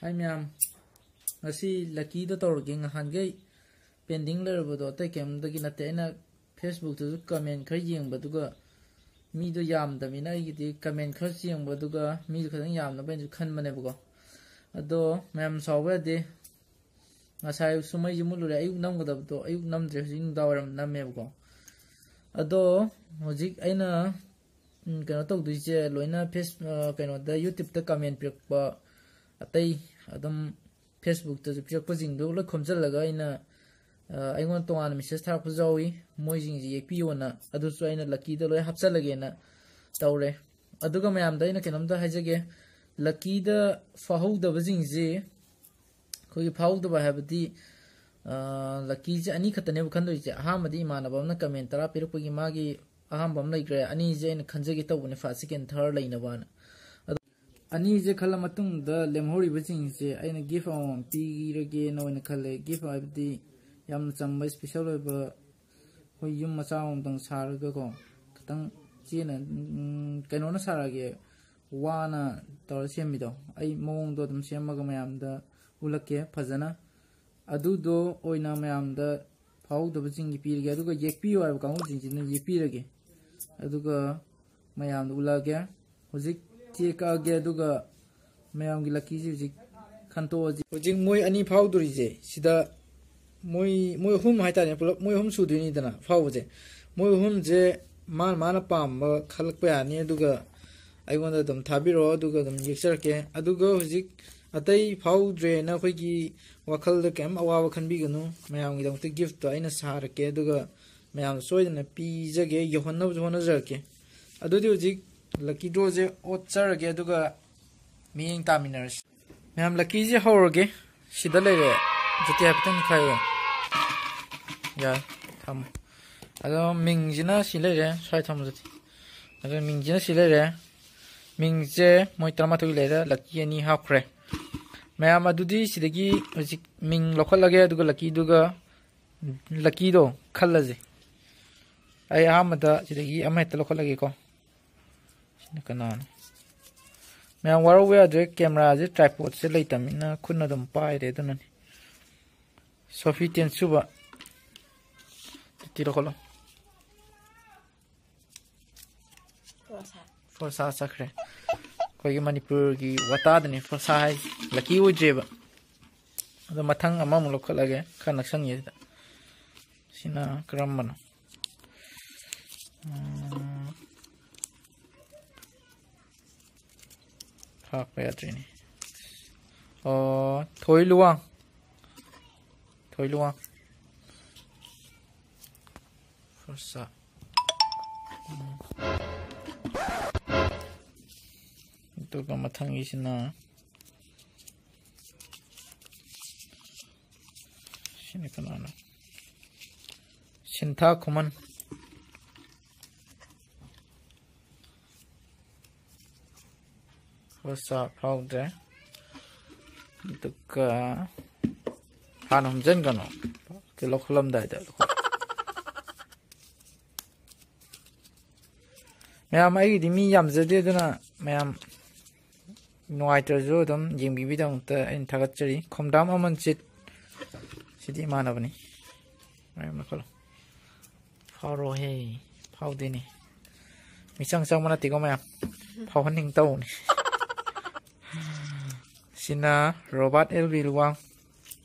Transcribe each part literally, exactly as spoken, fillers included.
ꯍꯥꯏ ꯃꯌꯥꯝ, ꯉꯁꯤ ꯂꯛꯀꯤꯗꯣ ꯇꯧꯔꯒꯦ꯫ ꯉꯍꯥꯟꯈꯩ ꯄꯦꯟꯗꯤꯡ ꯂꯩꯔꯕꯗꯣ ꯑꯇꯩ ꯀꯩꯝꯇꯒꯤ ꯅꯠꯇꯦ, ꯑꯩꯅ ꯐꯦꯁꯕꯨꯛꯇꯁꯨ ꯀꯃꯦꯟ ꯈꯔ ꯌꯦꯡꯕ, ꯑꯗꯨꯒ ꯃꯤꯗꯣ ꯌꯥꯝꯗꯕꯅꯤꯅ ꯑꯩꯒꯤꯗꯤ ꯀꯃꯦꯟ ꯈꯔ ꯌꯦꯡꯕ, ꯑꯗꯨꯒ ꯃꯤꯗꯣ ꯈꯤꯇꯪ ꯌꯥꯝꯅꯕ ꯑꯩꯅꯁꯨ ꯈꯟꯕꯅꯦꯕꯀꯣ꯫ ꯑꯗꯣ ꯃꯌꯥꯝ ꯁꯥꯎꯕ ꯌꯥꯗꯦ, ꯉꯁꯥꯏ ꯑꯌꯨꯛꯁꯨ ꯃꯩꯁꯦ ꯃꯨꯠꯂꯨꯔꯦ, ꯑꯌꯨꯛ ꯅꯝꯒꯗꯕꯗꯣ ꯑꯌꯨꯛ ꯅꯝꯗ꯭ꯔꯦ, ꯍꯧꯖꯤꯛ ꯅꯨꯡꯗꯥꯡ ꯋꯥꯏꯔꯝ ꯅꯝꯃꯦꯕꯀꯣ꯫ ꯑꯗꯣ ꯍꯧꯖꯤꯛ ꯑꯩꯅ ꯎꯝ, ꯀꯩꯅꯣ ꯇꯧꯗꯣꯏꯁꯦ ꯂꯣꯏꯅ ꯐꯦꯁ-, ꯑ, ꯀꯩꯅꯣꯗ YouTubeꯇ ꯀꯃꯦꯟ ꯄꯤꯔꯛꯄ ꯑꯇꯩ ꯑꯗꯨꯝ ꯐꯦꯁꯕꯨꯛꯇꯁꯨ ꯄꯤꯔꯛꯄꯁꯤꯡꯗꯣ ꯂꯣꯏ ꯈꯣꯝꯖꯤꯜꯂꯒ ꯑꯩꯅ, ꯑ, ꯑꯩꯉꯣꯟꯗ ꯇꯣꯉꯥꯟꯅ ꯃꯦꯁꯦꯖ ꯊꯥꯔꯛꯄꯁꯨ ꯌꯥꯎꯏ, ꯃꯣꯏꯁꯤꯡꯁꯦ ꯌꯦꯛꯄꯤꯌꯣꯅ꯫ ꯑꯗꯨꯁꯨ ꯑꯩꯅ ꯂꯛꯀꯤꯗ ꯂꯣꯏ ꯍꯥꯞꯆꯜꯂꯒꯦꯅ ꯇꯧꯔꯦ꯫ ꯑꯗꯨꯒ ꯃꯌꯥꯝꯗ ꯑꯩꯅ ꯀꯩꯅꯣꯝꯇ ꯍꯥꯏꯖꯒꯦ, ꯂꯛꯀꯤꯗ ꯐꯥꯍꯧꯗꯕꯁꯤꯡꯁꯤ ꯑꯩꯈꯣꯏꯒꯤ ꯐꯥꯎꯗꯕ ꯍꯥꯏꯕꯗꯤ, ꯑ, ꯂꯛꯀꯤꯁꯦ ꯑꯅꯤ ꯈꯛꯇꯅꯦꯕ ꯈꯟꯗꯣꯏꯁꯦ꯫ ꯑꯍꯥꯟꯕꯗꯤ ꯏꯃꯥꯟꯅꯕ ꯑꯃꯅ ꯀꯃꯦꯟ ꯇꯔꯥ ꯄꯤꯔꯛꯄꯒꯤ ꯃꯥꯒꯤ ꯑꯍꯥꯟꯕ ꯑꯃ ꯂꯩꯈ꯭ꯔꯦ, ꯑꯅꯤꯁꯦ ꯑꯩꯅ ꯈꯟꯖꯒꯦ ꯇꯧꯕꯅꯦ, ꯐꯥꯔꯁ, ꯁꯦꯀꯦꯟ, ꯊꯥꯔꯠ ꯂꯩꯅꯕꯅ꯫ ꯑꯗꯣ ꯑꯅꯤꯁꯦ ꯈꯜꯂ ꯃꯇꯨꯡꯗ ꯂꯦꯝꯍꯧꯔꯤꯕꯁꯤꯡꯁꯦ ꯑꯩꯅ ꯒꯤꯐ ꯑꯃꯃꯝ ꯄꯤꯔꯒꯦꯅ ꯑꯣꯏꯅ ꯈꯜꯂꯦ꯫ ꯒꯤꯐ ꯍꯥꯏꯕꯗꯤ ꯌꯥꯝꯅ ꯆꯝꯕ, ꯏꯁꯄꯤꯁꯦꯜ ꯑꯣꯏꯕ, ꯑꯩꯈꯣꯏ ꯌꯨꯝ ꯃꯆꯥ ꯑꯃꯇꯪ ꯁꯥꯔꯒꯀꯣ, ꯈꯤꯇꯪ ꯆꯦꯅ, ꯎꯝ, ꯀꯩꯅꯣꯅ ꯁꯥꯔꯛꯑꯒꯦ, ꯋꯥꯅ ꯇꯧꯔ ꯁꯦꯝꯕꯤꯗꯣ꯫ ꯑꯩ ꯃꯑꯣꯡꯗꯣ ꯑꯗꯨꯝ ꯁꯦꯝꯃꯒ ꯃꯌꯥꯝꯗ ꯎꯠꯂꯛꯀꯦ ꯐꯖꯅ꯫ ꯑꯗꯨꯗꯣ ꯑꯣꯏꯅ ꯃꯌꯥꯝꯗ ꯐꯥꯎꯗꯕꯁꯤꯡꯒꯤ ꯄꯤꯔꯒꯦ, ꯑꯗꯨꯒ ꯌꯦꯛꯄꯤꯌꯨ ꯍꯥꯏꯕ ꯀꯥꯡꯕꯨꯁꯤꯡꯁꯤꯅ ꯌꯦꯛꯄꯤꯔꯒꯦ, ꯑꯗꯨꯒ ꯃꯌꯥꯝꯗ ꯎꯠꯂꯛꯑꯒꯦ꯫ ꯍꯧꯖꯤꯛ ꯆꯦ ꯀꯛꯑꯒꯦ, ꯑꯗꯨꯒ ꯃꯌꯥꯝꯒꯤ ꯂꯛꯀꯤꯁꯤ ꯍꯧꯖꯤꯛ ꯈꯟꯇꯣꯛꯑꯁꯤ꯫ ꯍꯧꯖꯤꯛ ꯃꯣꯏ ꯑꯅꯤ ꯐꯥꯎꯗꯣꯔꯤꯁꯦ ꯁꯤꯗ ꯃꯣꯏ, ꯃꯣꯏ ꯑꯍꯨꯝ ꯍꯥꯏꯇꯥꯔꯦ, ꯄꯨꯂꯞ ꯃꯣꯏ ꯑꯍꯨꯝ ꯁꯨꯗꯣꯏꯅꯤꯗꯅ ꯐꯥꯎꯕꯁꯦ꯫ ꯃꯣꯏ ꯑꯍꯨꯝꯁꯦ ꯃꯥꯅ, ꯃꯥꯅ ꯄꯥꯝꯕ ꯈꯜꯂꯛꯄ ꯌꯥꯅꯤ, ꯑꯗꯨꯒ ꯑꯩꯉꯣꯟꯗ ꯑꯗꯨꯝ ꯊꯥꯕꯤꯔꯛꯑꯣ, ꯑꯗꯨꯒ ꯑꯗꯨꯝ ꯌꯦꯛꯆꯔꯛꯀꯦ꯫ ꯑꯗꯨꯒ ꯍꯧꯖꯤꯛ ꯑꯇꯩ ꯐꯥꯎꯗ꯭ꯔꯦꯅ ꯑꯩꯈꯣꯏꯒꯤ ꯋꯥꯈꯜꯗ ꯀꯩꯝ ꯑꯋꯥꯕ ꯈꯟꯕꯤꯒꯅꯨ, ꯃꯌꯥꯝꯒꯤꯗꯃꯛꯇ ꯒꯤꯐꯇꯣ ꯑꯩꯅ ꯁꯥꯔꯛꯀꯦ, ꯑꯗꯨꯒ ꯃꯌꯥꯝ ꯁꯣꯏꯗꯅ ꯄꯤꯖꯒꯦ, ꯌꯧꯍꯟꯅꯕꯁꯨ ꯍꯣꯠꯅꯖꯔꯛꯀꯦ꯫ ꯑꯗꯨꯗꯤ ꯍꯧꯖꯤꯛ ꯂꯛꯀꯤ ꯗ꯭ꯔꯣꯁꯦ ꯑꯣꯠꯆꯔꯒꯦ, ꯑꯗꯨꯒ ꯃꯤꯠꯌꯦꯡ ꯇꯥꯃꯤꯟꯅꯔꯁꯤ꯫ ꯃꯌꯥꯝ, ꯂꯛꯀꯤꯁꯦ ꯍꯧꯔꯒꯦ꯫ ꯁꯤꯗ ꯂꯩꯔꯦ꯫ ꯖꯣꯇꯤ ꯍꯥꯏꯐꯦꯠꯇꯪ ꯅꯤꯛꯈꯥꯏꯌꯣ꯫ ꯌꯥꯔꯦ, ꯊꯝꯃꯣ꯫ ꯑꯗꯣ ꯃꯤꯡꯁꯤꯅ ꯁꯤ ꯂꯩꯔꯦ, ꯁ꯭ꯋꯥꯏ ꯊꯝꯃꯣ ꯖꯣꯇꯤ꯫ ꯑꯗꯣ ꯃꯤꯡꯁꯤꯅ ꯁꯤ ꯂꯩꯔꯦ꯫ ꯃꯤꯡꯁꯦ ꯃꯣꯏ ꯇꯔꯥꯃꯥꯊꯣꯏ ꯂꯩꯔꯦ, ꯂꯛꯀꯤ ꯑꯅꯤ ꯍꯥꯞꯈ꯭ꯔꯦ꯫ ꯃꯌꯥꯝ, ꯑꯗꯨꯗꯤ ꯁꯤꯗꯒꯤ ꯍꯧꯖꯤꯛ ꯃꯤꯡ ꯂꯧꯈꯠꯂꯒꯦ, ꯑꯗꯨꯒ ꯂꯛꯀꯤꯗꯨꯒ, ꯂꯛꯀꯤꯗꯣ ꯈꯜꯂꯁꯦ꯫ ꯑꯩ ꯑꯍꯥꯟꯕꯗ ꯁꯤꯗꯒꯤ ꯑꯃ ꯍꯦꯛꯇ ꯂꯧꯈꯠꯂꯒꯦꯀꯣ꯫ ꯁꯤꯅ ꯀꯅꯥꯅꯣ? ꯃꯌꯥꯝ ꯋꯥꯔꯧꯕ ꯌꯥꯗ꯭ꯔꯦ, ꯀꯦꯃꯦꯔꯥꯁꯦ ꯇ꯭ꯔꯥꯏꯄꯣꯠꯁꯦ ꯂꯩꯇꯕꯅꯤꯅ ꯈꯨꯠꯅ ꯑꯗꯨꯝ ꯄꯥꯏꯔꯦ, ꯑꯗꯨꯅꯅꯤ꯫ ꯁꯣꯐꯤ ꯇꯦꯟꯁꯨꯕ, ꯇꯤꯔꯣ ꯈꯣꯠꯂꯣ꯫ ꯐꯣꯔꯁꯥ ꯆꯠꯈ꯭ꯔꯦ꯫ ꯑꯩꯈꯣꯏꯒꯤ ꯃꯅꯤꯄꯨꯔꯒꯤ ꯋꯥꯇꯥꯗꯅꯤ ꯐꯣꯔꯁꯥ ꯍꯥꯏꯁꯦ꯫ ꯂꯛꯀꯤ ꯑꯣꯏꯗ꯭ꯔꯦꯕ꯫ ꯑꯗꯣ ꯃꯊꯪ ꯑꯃꯃꯨꯛ ꯂꯧꯈꯠꯂꯒꯦ, ꯈꯔ ꯅꯛꯁꯟꯒꯦ ꯁꯤꯗ꯫ ꯁꯤꯅ ꯀꯔꯝꯕꯅꯣ? ꯎꯝ, ꯐꯥꯛꯄ ꯌꯥꯗ꯭ꯔꯤꯅꯦ꯫ ꯑꯣ, ꯊꯣꯏ ꯂꯨꯋꯥꯡ꯫ ꯊꯣꯏ ꯂꯨꯋꯥꯡ꯫ ꯐꯣꯔꯁꯥ꯫ ꯎꯝ꯫ ꯑꯗꯨꯒ ꯃꯊꯪꯒꯤꯁꯤꯅ ꯁꯤꯅ ꯀꯅꯥꯅꯣ? ꯁꯤꯟꯊꯥ ꯈꯨꯃꯟ꯫ ꯐꯣꯔꯁꯥ ꯐꯥꯎꯗ꯭ꯔꯦ꯫ ꯑꯗꯨꯒ ꯍꯥꯟꯅ ꯍꯨꯝꯖꯤꯟꯒꯅꯨ꯫ ꯂꯧꯈꯠꯂꯝꯗꯥꯏꯗ꯫ ꯃꯌꯥꯝ, ꯑꯩꯒꯤꯗꯤ ꯃꯤ ꯌꯥꯝꯖꯗꯦ, ꯑꯗꯨꯅ ꯃꯌꯥꯝ ꯅꯨꯡꯉꯥꯏꯇ꯭ꯔꯁꯨ ꯑꯗꯨꯝ ꯌꯦꯡꯕꯤꯕꯒꯤꯗꯃꯛꯇ ꯑꯩꯅ ꯊꯥꯒꯠꯆꯔꯤ꯫ ꯈꯣꯝꯗꯥꯝ ꯑꯃꯟꯆꯤꯠ, ꯁꯤꯗꯤ ꯏꯃꯥꯟꯅꯕꯅꯤ꯫ ꯃꯌꯥꯝ ꯂꯧꯈꯠꯂꯣ꯫ ꯐꯥꯎꯔꯣꯍꯦ, ꯐꯥꯎꯗꯦꯅꯦ꯫ ꯃꯤꯆꯪ ꯆꯪꯕ ꯅꯠꯇꯦꯀꯣ ꯃꯌꯥꯝ, ꯐꯥꯎꯍꯟꯅꯤꯡ ꯇꯧꯕꯅꯤ꯫ ꯁꯤꯅ ꯔꯣꯕꯥꯔꯠ ꯑꯦꯜ ꯕꯤ ꯂꯨꯋꯥꯡ,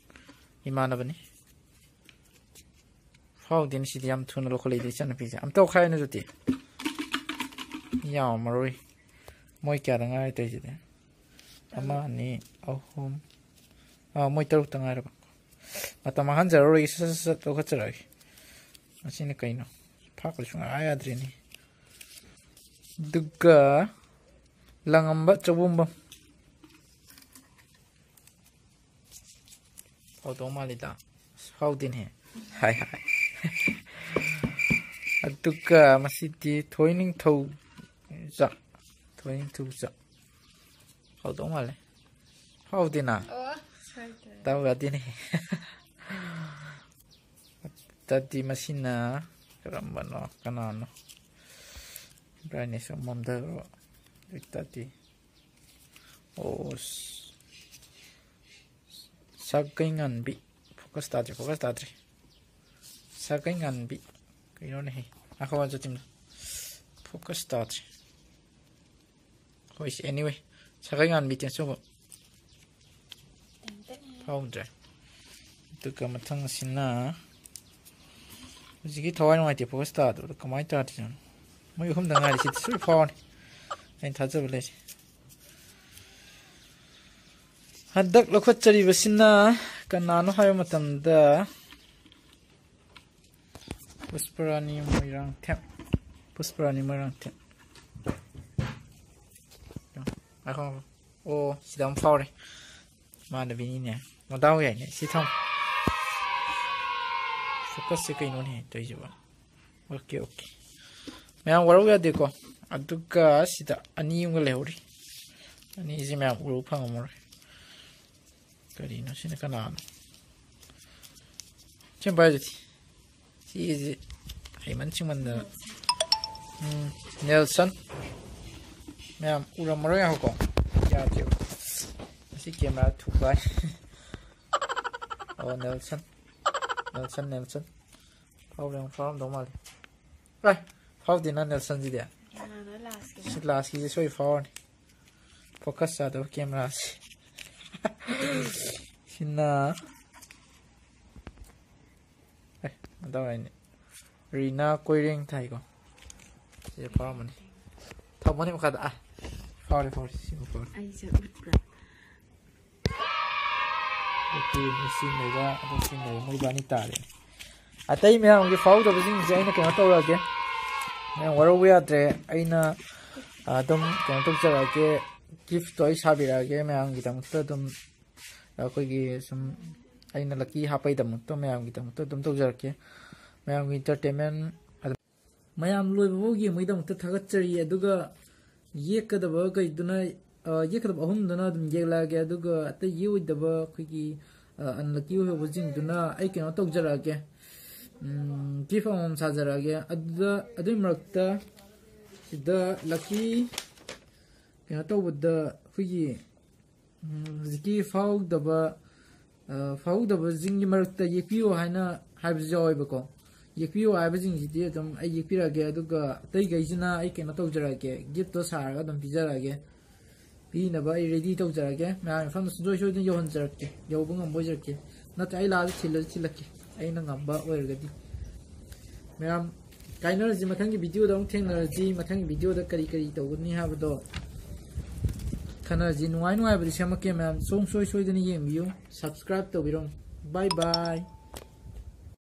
ꯏꯃꯥꯟꯅꯕꯅꯤ꯫ ꯐꯥꯎꯗꯦꯅꯦ, ꯁꯤꯗꯤ ꯌꯥꯝ ꯊꯨꯅ ꯂꯧꯈꯠꯂꯛꯏꯗ ꯏꯆꯟꯅꯨꯄꯤꯁꯦ꯫ ꯑꯝꯇ ꯇꯧꯈꯥꯏꯌꯨꯅꯦ ꯑꯗꯨꯗꯤ꯫ ꯌꯥꯝꯃꯔꯣꯏ꯫ ꯃꯣꯏ ꯀꯌꯥꯗ ꯉꯥꯏꯔꯦ ꯇꯧꯔꯤꯁꯤꯗꯤ? ꯑꯃ, ꯑꯅꯤ, ꯑꯍꯨꯝ꯫ ꯑꯥ, ꯃꯣꯏ ꯇꯔꯨꯛꯇ ꯉꯥꯏꯔꯕ꯫ ꯃꯇꯝ ꯃꯥꯡꯍꯟꯖꯔꯔꯣꯏꯒꯦ, ꯁꯠ ꯁꯠ ꯁꯠ ꯂꯧꯈꯠꯆꯔꯛꯑꯒꯦ꯫ ꯑꯁꯤꯅ ꯀꯩꯅꯣ? ꯐꯥꯛꯄ ꯁꯨꯡꯌꯥ ꯌꯥꯗ꯭ꯔꯦꯅꯦ꯫ ꯑꯗꯨꯒ ꯂꯪꯉꯝꯕ ꯆꯧꯕꯨꯝꯕꯝ꯫ ꯐꯥꯎꯗꯧ ꯃꯥꯜꯂꯤꯗ꯫ ꯑꯁ, ꯐꯥꯎꯗꯦꯅꯦ꯫ ꯍꯥꯏ, ꯍꯥꯏ꯫ ꯑꯗꯨꯒ ꯃꯁꯤꯗꯤ ꯊꯣꯏꯅꯤꯡꯊꯧꯖꯝ꯫ ꯊꯣꯏꯅꯤꯡꯊꯧꯖꯝ꯫ ꯐꯥꯎꯗꯧ ꯃꯥꯜꯂꯦ꯫ ꯐꯥꯎꯗꯦꯅ꯫ ꯑꯣ, ꯁꯣꯏꯗ꯭ꯔꯦ꯫ ꯇꯧꯔꯗꯤꯅꯦ꯫ ꯑꯗꯨꯗꯤ ꯃꯁꯤꯅ ꯀꯔꯝꯕꯅꯣ? ꯀꯅꯥꯅꯣ? ꯕ꯭ꯔꯥꯏꯠꯅꯦꯁ ꯑꯃ ꯃꯝꯊꯈ꯭ꯔꯕ꯫ ꯑꯗꯨ ꯑꯣꯏꯇꯥꯔꯗꯤ ꯑꯣ, ꯁ-, ꯁꯥꯒꯩꯉꯥꯟꯕꯤ꯫ Focus ꯇꯥꯗ꯭ꯔꯦ, focus ꯇꯥꯗ꯭ꯔꯦ꯫ ꯁꯥꯒꯩꯉꯥꯟꯕꯤ꯫ ꯀꯩꯅꯣꯅꯦꯍꯦ? ꯉꯥꯏꯈꯣ, ꯉꯥꯏꯈꯣ, ꯇꯤꯝꯗ꯫ Focus ꯇꯥꯗ꯭ꯔꯦ꯫ ꯍꯣꯏꯁꯦ, anyway꯫ ꯁꯥꯒꯩꯉꯥꯟꯕꯤ ꯇꯦꯟꯁꯧꯕ꯫ ꯐꯥꯎꯗ꯭ꯔꯦ꯫ ꯑꯗꯨꯒ ꯃꯊꯪ ꯑꯁꯤꯅ ꯍꯧꯖꯤꯛꯀꯤ ꯊꯋꯥꯏ ꯅꯨꯡꯉꯥꯏꯇꯦ, focus ꯇꯥꯗꯕꯗꯣ ꯀꯃꯥꯏꯅ ꯇꯥꯗ꯭ꯔꯤꯅꯣ? ꯃꯣꯏ ꯑꯍꯨꯝꯗ ꯉꯥꯏꯔꯤ, ꯁꯤꯗꯤ ꯁꯣꯏ ꯐꯥꯎꯔꯅꯤ꯫ ꯑꯩꯅ ꯊꯥꯖꯕ ꯂꯩꯔꯤ꯫ ꯍꯟꯗꯛ ꯂꯧꯈꯠꯆꯔꯤꯕꯁꯤꯅ ꯀꯅꯥꯅꯣ ꯍꯥꯏꯕ ꯃꯇꯝꯗ, ꯄꯨꯁꯄꯔꯥꯅꯤ ꯃꯣꯏꯔꯥꯡꯊꯦꯝ꯫ ꯄꯨꯁꯄꯔꯥꯅꯤ ꯃꯣꯏꯔꯥꯡꯊꯦꯝ꯫ ꯉꯥꯏꯈꯣ, ꯉꯥꯏꯈꯣ꯫ ꯑꯣ, ꯁꯤꯗ ꯑꯃ ꯐꯥꯎꯔꯦ꯫ ꯏꯃꯥꯟꯅꯕꯤꯅꯤꯅꯦ꯫ ꯃꯗꯥꯎ ꯌꯥꯏꯅꯦ꯫ ꯁꯤ ꯊꯝ-, focus ꯁꯦ ꯀꯩꯅꯣꯅꯦ ꯇꯧꯔꯤꯁꯤꯕꯣ? OK, OK꯫ ꯃꯌꯥꯝ ꯋꯥꯔꯧ ꯌꯥꯗꯦꯀꯣ꯫ ꯑꯗꯨꯒ ꯁꯤꯗ ꯑꯅꯤ ꯑꯃꯒ ꯂꯩꯍꯧꯔꯤ꯫ ꯑꯅꯤꯁꯤ ꯃꯌꯥꯝ ꯎꯔꯨ ꯐꯪꯉꯝꯃꯔꯣꯏ꯫ ꯀꯔꯤꯅꯣ ꯁꯤꯅ? ꯀꯅꯥꯅꯣ? ꯁꯦꯝꯕ ꯍꯥꯏꯗꯨꯗꯤ꯫ ꯁꯤꯁꯤ ꯍꯩꯃꯟ ꯁꯤꯡꯃꯟꯗꯅ꯫ ꯎꯝ, ꯅꯦꯜꯁꯟ꯫ ꯃꯌꯥꯝ ꯎꯔꯝꯃꯔꯣꯏ, ꯉꯥꯏꯈꯣꯀꯣ꯫ ꯌꯥꯗ꯭ꯔꯦꯕ꯫ ꯉꯁꯤ camera ꯊꯨꯒꯥꯏ꯫ ꯑꯣ, ꯅꯦꯜꯁꯟ꯫ Nelson, Nelson. ꯐꯥꯎꯔꯦ, ꯑꯃꯨꯛ ꯐꯥꯎꯔꯝꯗꯧ ꯃꯥꯜꯂꯦ꯫ ꯑꯦ, ꯐꯥꯎꯗꯦꯅ ꯅꯦꯜꯁꯟꯁꯤꯗꯤ꯫ ꯀꯅꯥꯅꯣ last ꯀꯤꯗꯣ? ꯁꯤ last ꯀꯤꯁꯦ ꯁꯣꯏ ꯐꯥꯎꯔꯅꯤ꯫ Focus ꯆꯥꯗꯕ camera ꯁꯤ꯫ ꯁꯤꯅ, ꯑꯦ, ꯃꯗꯥꯎ ꯌꯥꯏꯅꯦ꯫ ꯔꯤꯅꯥ ꯀꯣꯏꯔꯦꯡ ꯊꯥꯏꯀꯣ꯫ ꯁꯤꯁꯦ ꯐꯥꯎꯔꯝꯃꯅꯤ꯫ ꯊꯝꯃꯅꯤ ꯃꯈꯥꯗ꯫ ꯑꯥ, ꯐꯥꯎꯔꯦ, ꯐꯥꯎꯔꯦ꯫ ꯁꯤꯃ ꯐꯥꯎꯔꯦ꯫ ꯑꯩꯁꯦ ꯎꯠꯄ꯭ꯔꯥ? ꯑꯗꯨ ꯁꯤ ꯂꯩꯕ, ꯑꯗꯨ ꯁꯤ ꯂꯩꯕ, ꯃꯣꯏ ꯏꯕꯥꯅꯤ ꯇꯥꯔꯦ꯫ ꯑꯇꯩ ꯃꯌꯥꯝꯒꯤ ꯐꯥꯎꯗꯕꯁꯤꯡꯁꯦ ꯑꯩꯅ ꯀꯩꯅꯣ ꯇꯧꯔꯛꯑꯒꯦ꯫ ꯃꯌꯥꯝ ꯋꯥꯔꯧꯕ ꯌꯥꯗ꯭ꯔꯦ꯫ ꯑꯩꯅ ꯑꯗꯨꯝ ꯀꯩꯅꯣ ꯇꯧꯖꯔꯛꯑꯒꯦ꯫ Gift ꯇꯣ ꯑꯩ ꯁꯥꯕꯤꯔꯛꯑꯒꯦ ꯃꯌꯥꯝꯒꯤꯗꯃꯛꯇ ꯑꯗꯨꯝ꯫ ꯑꯩꯈꯣꯏꯒꯤ ꯁꯨꯝ ꯑꯩꯅ lucky ꯍꯥꯞꯄꯩꯗꯃꯛꯇ, ꯃꯌꯥꯝꯒꯤꯗꯃꯛꯇ ꯑꯗꯨꯝ ꯇꯧꯖꯔꯛꯀꯦ꯫ ꯃꯌꯥꯝꯒꯤ entertainment ꯑꯗꯨꯝ꯫ ꯃꯌꯥꯝ ꯂꯣꯏꯕ ꯐꯥꯎ ꯌꯦꯡꯕꯒꯤꯗꯃꯛꯇ ꯊꯥꯒꯠꯆꯔꯤ꯫ ꯑꯗꯨꯒ ꯌꯦꯛꯀꯗꯕ ꯀꯩꯗꯨꯅ, ꯑ, ꯌꯦꯛꯀꯗꯕ ꯑꯍꯨꯝꯗꯨꯅ ꯑꯗꯨꯝ ꯌꯦꯛꯂꯛꯑꯒꯦ꯫ ꯑꯗꯨꯒ ꯑꯇꯩ ꯌꯦꯛꯑꯣꯏꯗꯕ ꯑꯩꯈꯣꯏꯒꯤ, ꯑ, unlucky ꯑꯣꯏꯍꯧꯕꯁꯤꯡꯗꯨꯅ ꯑꯩ ꯀꯩꯅꯣ ꯇꯧꯖꯔꯛꯑꯒꯦ꯫ ꯎꯝ, gift ꯑꯃꯃꯝ ꯁꯥꯖꯔꯛꯑꯒꯦ꯫ ꯑꯗꯨꯗ, ꯑꯗꯨꯒꯤ ꯃꯔꯛꯇ ꯁꯤꯗ lucky ꯀꯩꯅꯣ ꯇꯧꯕꯗ ꯑꯩꯈꯣꯏꯒꯤ ꯎꯝ, ꯍꯧꯖꯤꯛꯀꯤ ꯐꯥꯎꯗꯕ, ꯑ, ꯐꯥꯎꯗꯕꯁꯤꯡꯒꯤ ꯃꯔꯛꯇ ꯌꯦꯛꯄꯤꯌꯨ ꯍꯥꯏꯅ ꯍꯥꯏꯕꯁꯨ ꯌꯥꯎꯋꯦꯕꯀꯣ꯫ ꯌꯦꯛꯄꯤꯌꯨ ꯍꯥꯏꯕꯁꯤꯡꯁꯤꯗꯤ ꯑꯗꯨꯝ ꯑꯩ ꯌꯦꯛꯄꯤꯔꯛꯑꯒꯦ, ꯑꯗꯨꯒ ꯑꯇꯩꯈꯩꯁꯤꯅ ꯑꯩ ꯀꯩꯅꯣ ꯇꯧꯖꯔꯛꯑꯒꯦ, ꯒꯤꯐꯇꯣ ꯁꯥꯔꯒ ꯑꯗꯨꯝ ꯄꯤꯖꯔꯛꯑꯒꯦ꯫ ꯄꯤꯅꯕ ꯑꯩ ꯔꯦꯗꯤ ꯇꯧꯖꯔꯛꯑꯒꯦ, ꯃꯌꯥꯝ ꯃꯐꯝꯗ ꯁꯨꯡꯁꯣꯏ ꯁꯣꯏꯗꯅ ꯌꯧꯍꯟꯖꯔꯛꯀꯦ, ꯌꯧꯕ ꯉꯝꯕ ꯑꯣꯏꯖꯔꯛꯀꯦ꯫ ꯅꯠꯇ꯭ꯔ ꯑꯩ ꯂꯥꯛꯑꯁꯨ ꯊꯤꯜꯂꯁꯨ ꯊꯤꯜꯂꯛꯀꯦ, ꯑꯩꯅ ꯉꯝꯕ ꯑꯣꯏꯔꯒꯗꯤ꯫ ꯃꯌꯥꯝ ꯀꯥꯏꯅꯔꯁꯤ, ꯃꯊꯪꯒꯤ ꯚꯤꯗꯤꯑꯣꯗ ꯑꯃꯨꯛ ꯊꯦꯡꯅꯔꯁꯤ꯫ ꯃꯊꯪꯒꯤ ꯚꯤꯗꯤꯑꯣꯗ ꯀꯔꯤ ꯀꯔꯤ ꯇꯧꯒꯅꯤ ꯍꯥꯏꯕꯗꯣ ꯈꯟꯅꯔꯁꯤ꯫ ꯅꯨꯡꯉꯥꯏ ꯅꯨꯡꯉꯥꯏꯕꯗꯤ ꯁꯦꯝꯃꯛꯀꯦ ꯃꯌꯥꯝ, ꯁꯨꯡꯁꯣꯏ ꯁꯣꯏꯗꯅ ꯌꯦꯡꯕꯤꯌꯨ, ꯁꯕꯁꯀ꯭ꯔꯥꯏꯕ ꯇꯧꯕꯤꯔꯝꯃꯨ꯫ ꯕꯥꯏ ꯕꯥꯏ꯫